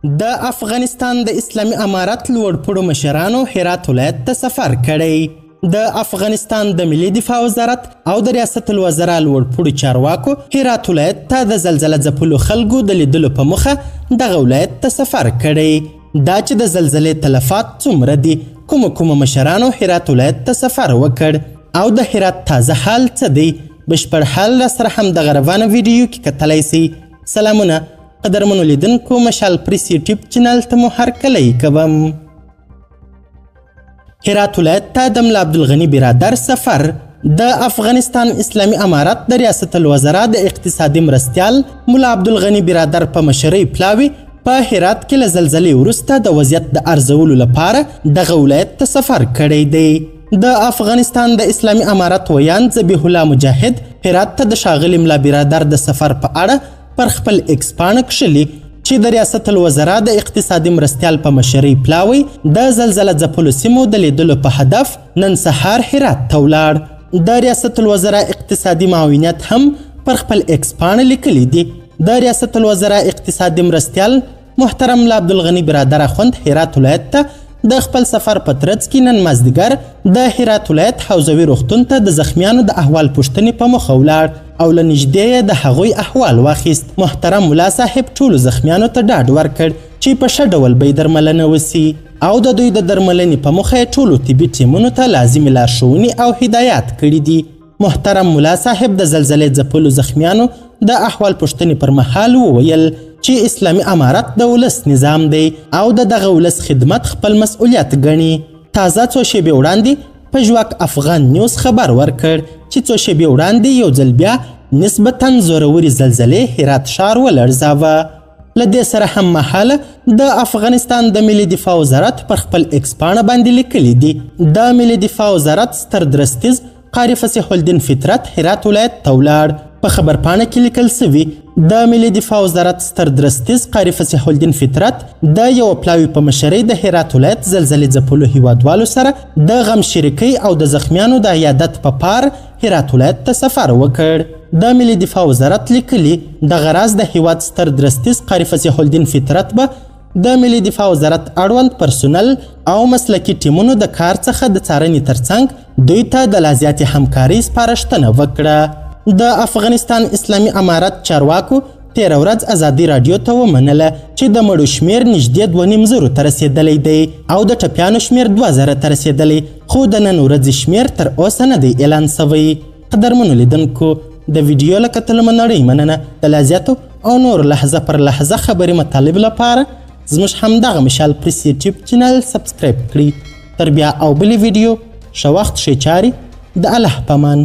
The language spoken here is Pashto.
د افغانستان د اسلامي امارت لوړپوړو مشرانو هرات ولایت ته سفر کړی. د افغانستان د ملي دفاع وزارت او د ریاست الوزرا لوړپوړو چارواکو هرات ولایت ته د زلزله ځپلو خلکو د لیدلو په موخه دغه ولایت ته سفر کړی. دا چې د زلزلې تلفات څومره دي، کومو کومو مشرانو هرات ولایت ته سفر وکړ او د هرات تازه حال څه دی، بشپړ حال را سره هم دغه روانه ویډیو کې کتلی سئ. سلامونه قدرمنو لیدونکو، مشال پریس یوټیوب چینل ته مو هرکلی کوم. هرات ولایت ته د ملا عبدالغني برادر سفر. د افغانستان اسلامي امارت د ریاست الوزرا د اقتصادي مرستیال ملا عبدالغني برادر په مشرۍ پلاوي په هرات کې له زلزلې وروسته د وضعیت د ارزولو لپاره دغه ولایت ته سفر کړی دی. د افغانستان د اسلامي امارت ویاند ذبیح الله مجاهد هرات ته د ښاغلي ملا برادر د سفر په اړه پر خپل ایکس پاڼه کښلي چې د ریاست الوزرا د اقتصادي مرستیال په مشرۍ پلاوی د زلزله ځپلو سیمو د لیدلو په هدف نن سهار هرات ته ولاړ. د ریاست الوزرا اقتصادي معاونیت هم پر خپل ایکس پاڼه لیکلي دي، د ریاست الوزرا اقتصادي مرستیال محترم ملا عبدالغني برادر اخوند هرات ولایت ته د خپل سفر په ترڅ کې نن مازدیګر د هرات ولایت حوزوي روغتون ته د زخمیانو د احوال پوښتنې په موخه ولاړ او له نږدې یې د هغوی احوال واخیست. محترم ملا صاحب ټولو زخمیانو ته ډاډ ورکړ چې په ښه ډول به یې درملنه وسي او د دوی د درملنې په موخه یې ټولو طبي ټیمونو ته لازمې لارښوونې او هدایات کړي دي. محترم ملا صاحب د زلزلې ځپلو زخمیانو د احوال پوښتنې پر مهال وویل چې اسلامي امارت د ولس نظام دی او د دغه ولس خدمت خپل مسؤلیت ګڼي. تازه څو شېبې وړاندې پژواک افغان نیوز خبر ورکړ چې څو شېبې وړاندې یو ځل بیا نسبتاً زورورې زلزلې هرات ښار ولړزاوه. له دې سره هم مهاله د افغانستان د ملي دفاع وزارت پر خپل ایکس پاڼه باندې لیکلي دي، د ملي دفاع وزارت ستر درستیز قاري فصیح الدین فطرت هرات ولایت ته ولاړ. په خبرپاڼه کې لیکل سوي، د ملي دفاع وزارت ستر درستیز قاري فصیح الدین فطرت د یوه پلاوي په مشرۍ د هرات ولایت زلزلې ځپلو هیوادوالو سره د غم شریکۍ او د زخمیانو د عیادت په پار هرات ولایت ته سفر وکړ. د ملي دفاع وزارت لیکلي، دغه راز د هیواد ستر درستیز قاري فصیح الدین فطرت به د ملي دفاع وزارت اړوند پرسونل او مسلکي ټیمونو د کار څخه د څارنې ترڅنګ دوی ته د لا زیاتې همکارۍ سپارښتنه وکړه. د افغانستان اسلامي امارت چارواکو تېره ورځ ازادي راډیو ته ومنله چې د مړو شمېر نږدې 2,500 ته رسېدلی دی او د ټپیانو شمېر 2,000 ته رسېدلی، خو د نن ورځې شمېر تر اوسه نه دی اعلان سوی. قدرمنو لیدونکو، د ویډیو له کتلو مو نړۍ مننه. د لا زیاتو او نورو لحظه پر لحظه خبري مطالب لپاره زموږ همدغه مشال پریس یوټیوب چینل سبسکرایب کړئ. تر بیا او بلې ویډیو، ښه وخت، ښې چارې، د الله په امان.